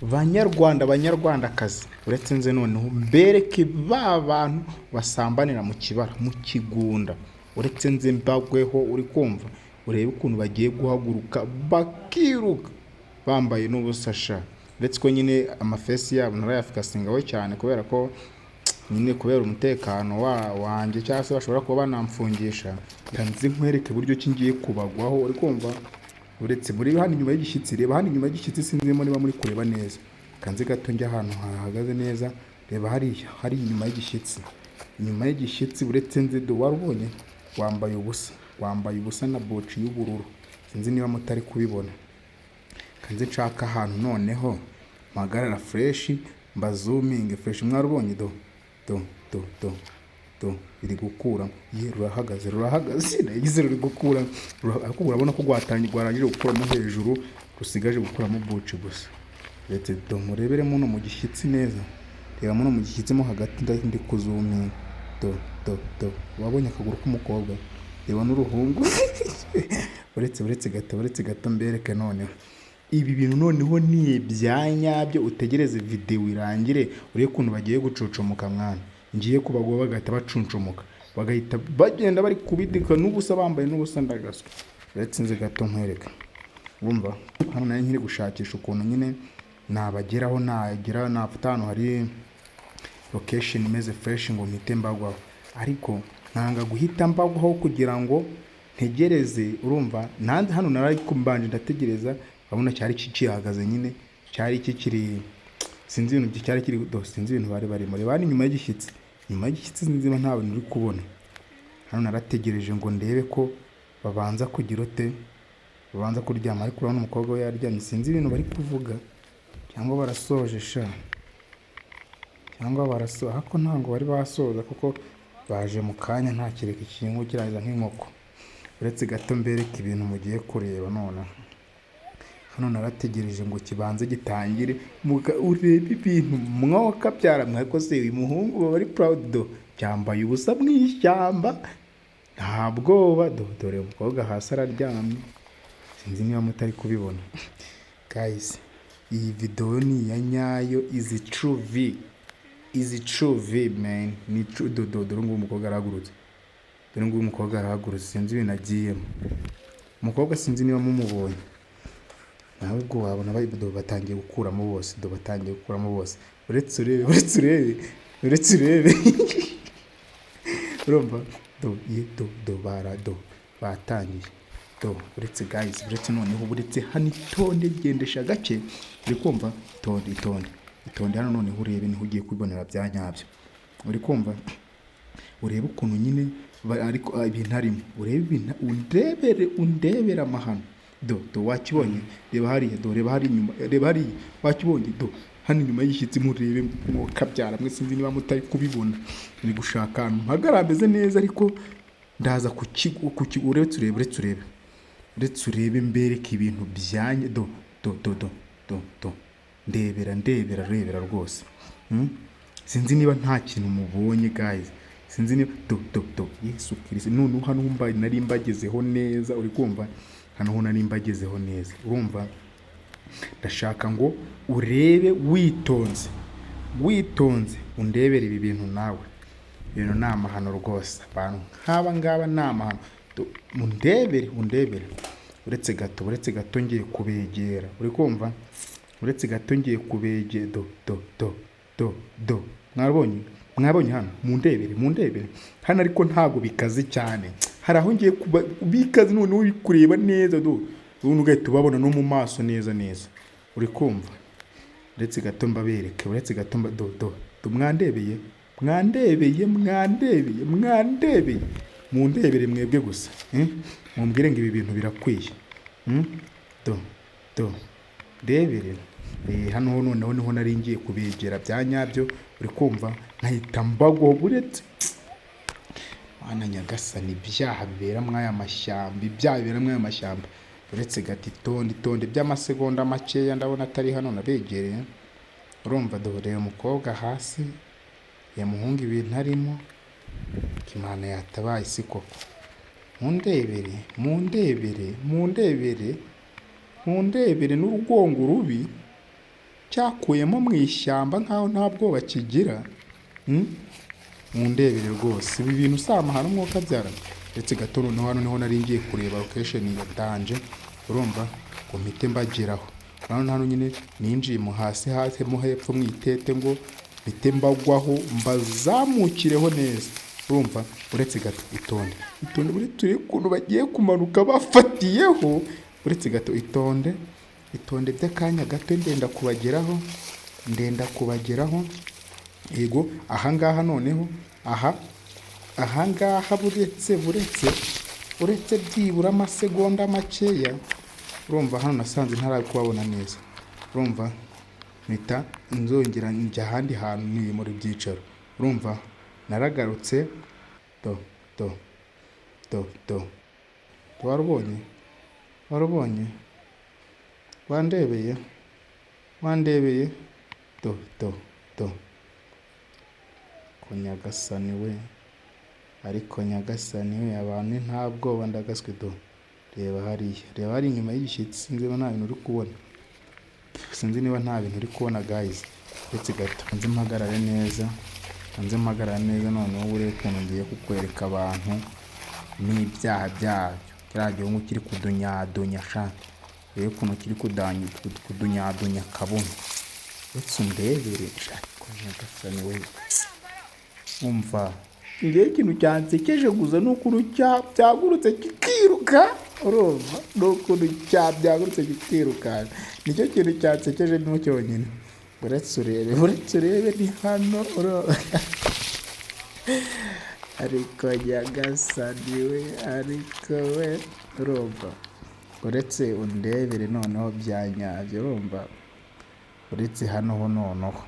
Banyarwanda, banyarwandakazi, uretse nze noneho mbereke ba bantu basambanira mu kibara, mu kigunda. Uretse nze mbagweho, uri kumva, urebe ukuntu bagiye guhaguruka bakiruka bambaye n'ubusa sha. Uretse ko nyine amaface yabo ntarayafocusingaho cyane, kubera ko nyine kubera umutekano wanjye, cyangwa se bashobora kuba banamfungisha. Reka nze nkwereke buryo ki ngiye kubagwaho, uri kumva. Uretse muri hano inyuma y'igishyitsi, reba hano inyuma y'igishyitsi, sinzimo niba muri kureba neza. Kanze gato njya ahantu hahagaze neza. Reba hariya, hari inyuma y'igishyitsi, inyuma y'igishyitsi. Uretse nze do, warubonye wambaye ubusa, wambaye ubusa na boci y'ubururu. Sinzi niba mutari kubibona. Kanze nshaka ahantu noneho mpagarara fresh, mbazoominge fresh. Mwarubonye? Do, do, do, do, do, biri gukuramo. Ye, rurahagaze, rurahagaze. Nagize ruri gukuramo, ariko urabona ko rwatangiye, rwarangije gukuramo hejuru, rusigaje gukuramo buci gusa. Uretse do, murebere muno mu gishyitsi neza. Reba muno mu gishyitsi mo hagati, ndi kuzoominga. Do, do, do, wabonye akaguru k'umukobwa? Reba n'uruhungu. Uretse gato, uretse gato mbereke noneho ibi bintu. Noneho ni ibya nyabyo. Utegereze videwo irangire, urebe ukuntu bagiye gucucumuka mwana. Ngiye kubagwa bagahita bacuncumuka, bagahita bagenda bari kubidika n'ubusa, bambaye n'ubusa. Ndagaswa. Uretse nze gato nkwereka. Wumva hano nari nkiri gushakisha ukuntu nyine nabageraho, nagera nafata ahantu hari location imeze fresh ngo mpite mbagwaho, ariko nkanga guhita mbagwaho kugira ngo ntegereze. Urumva nanze hano nari mbanje ndategereza, urabona cyari kikihagaze nyine, cyari kikiri, sinzi ibintu cyari kiri do, sinzi ibintu bari barimo. Reba hano inyuma y'igishyitsi, inyuma y'igishyitsi, sinzi niba nta bintu uri kubona. Hano narategereje ngo ndebe ko babanza kugira ute, babanza kuryama, ariko urabona umukobwa we yaryamye. Sinzi ibintu bari kuvuga, cyangwa barasoje sha, cyangwa barasoza, ariko ntabwo bari basoza kuko baje mu kanya. Nta kereka ikintu kirangiza nk'inkoko. Uretse gato mbereke ibintu mugiye kureba noneho. Hano narategereje ngo kibanze gitangire, urebe ibintu mwoka byaramwe. Ariko se uyu muhungu baba ari proud? Do, cyambaye ubusa mu ishyamba, nta bwoba. Do, dore umukobwa hasi araryamye. Sinzi niba mutari kubibona guys. Iyi video ni iya nyayo, is true v, is true v man, ni true. Do, do, dore nguyu umukobwa arahagurutse, dore nguyu umukobwa arahagurutse. Sinzi ibintu agiyemo umukobwa, sinzi niba mumubonye. Nawe ubwo wabona do, batangiye gukuramo bose. Do, batangiye gukuramo bose. Uretse urebe, uretse urebe, uretse urebe. Urumva? Do, ye, do, do, bara, do, batangiye. Do, uretse guys, uretse noneho, uretse hano, itonde, gendesha gake. Uri kumva? Itonde, itonde, itonde. Hano noneho urebe, niho ugiye kubibonera bya nyabyo. Uri kumva? Urebe ukuntu nyine ariko ibintu arimo, urebe ibintu, undebere, undebere amahano. Do, do, wakibonye? Reba hariya, do, reba hariya inyuma, reba hariya, wakibonye? Do, hano inyuma y'ishyitsi, murebe mwokabyara mwe. Sinzi niba mutari kubibona. Ni gushaka ahantu mpagarara ameze neza, ariko ndaza ku kigo. Uretse urebe, uretse urebe, uretse urebe mbereke ibintu byanye. Do, do, do, do, do, do, ndebera, ndebera, rebera rwose. Sinzi niba nta kintu mubonye guys, sinzi niba. Do, do, do, Yesu Kirisi! Noneho hano mba nari mbagezeho neza. Uri kumva? Hano ho nari mbagezeho neza. Urumva, ndashaka ngo urebe witonze, witonze, undebere ibi bintu nawe. Ibintu ni amahano rwose, abantu nk'aba ngaba ni amahano. Undebere, undebere. Uretse gato, uretse gato ngiye kubegera. Uri kumva? Uretse gato ngiye kubegera. Do, do, do, do, do, mwabonye? Mwabonye hano? Mundebere, mundebere hano. Ariko ntabwo bikaze cyane, hari aho ngiye kuba bikaze. Noneho uri kureba neza, do, ubundi ugahita ubabona no mu maso neza neza. Uri kumva? Uretse gato mbabereke, uretse gato mba. Do, do, do, mwandebeye, mwandebeye, mwandebeye, mwandebeye. Mundebere mwebwe gusa, eh? Mumbwire ngo ibi bintu birakwiye. Do, do, ndebere. Hano ho noneho niho nari ngiye kubegera bya nyabyo. Uri kumva? Nkahita mbagwa. Uretse Mana nyagasani, ibyaha bibera muri aya mashyamba, ibyaha bibera muri aya mashyamba. Uretse gato, itonde, itonde by'amasegonda makeya. Ndabona atari hano nabegereye. Urumva? Dore umukobwa hasi, ya muhungu, ibintu arimo. Imana yatabaye isi koko! Mundebere, mundebere, mundebere, mundebere n'urugongo rubi. Cyakuyemo mu ishyamba nkaho nta bwoba kigira. Mundebere rwose ibi bintu si amahano, umwuka abyara. Ndetse gato noneho hano niho nari ngiye kureba location ya danger, urumva, ngo mpite mbageraho. Urabona hano nyine ninjiye mo hasi hasi mo hepfo mu itete ngo mpite mbagwaho, mbazamukireho neza, urumva. Uretse gato, itonde, itonde, uretse urebe ukuntu bagiye kumanuka bafatiyeho. Uretse gato, itonde, itonde by'akanya gato, ndenda kubageraho, ndenda kubageraho. Yego, ahangaha noneho, aha ahangaha, buretse byibura amasegonda makeya. Urumva, hano nasanze ntari kubabona neza, urumva, mpita nzongera njya ahandi hantu niyimura ibyicaro. Urumva, naragarutse. Do do do do, warubonye, warubonye, wandebeye, wandebeye. Do do do, ko nyagasani we, ariko nyagasani we, abantu nta bwoba, ndagaswe. Do, reba hariya, reba hariya inyuma y'igishyitsi. Sinzi niba nta bintu uri kubona, sinzi niba nta bintu uri kubona, guys. Uretse gato nze mpagarare neza, nze mpagarare neza. Noneho urebe ukuntu ngiye kukwereka abantu n'ibyaha byabyo. Kiriya gihugu kiri kudunyadunya sha, urebe ukuntu kiri kudunyadunya kabuno. Uretse undebere, ariko nyagasani we. Umva, ngewe ikintu cyansekeje gusa ni ukuntu byagurutse kikiruka. Urumva, ni ukuntu cyabyagurutse kikirukanka, nicyo kintu cyansekeje mo cyonyine. Uretse urebe, uretse urebe, ni hano. Urumva, ariko nyagasani we, ariko we, urumva, uretse undebere noneho bya nyabyo. Urumva, uretse hano ho noneho.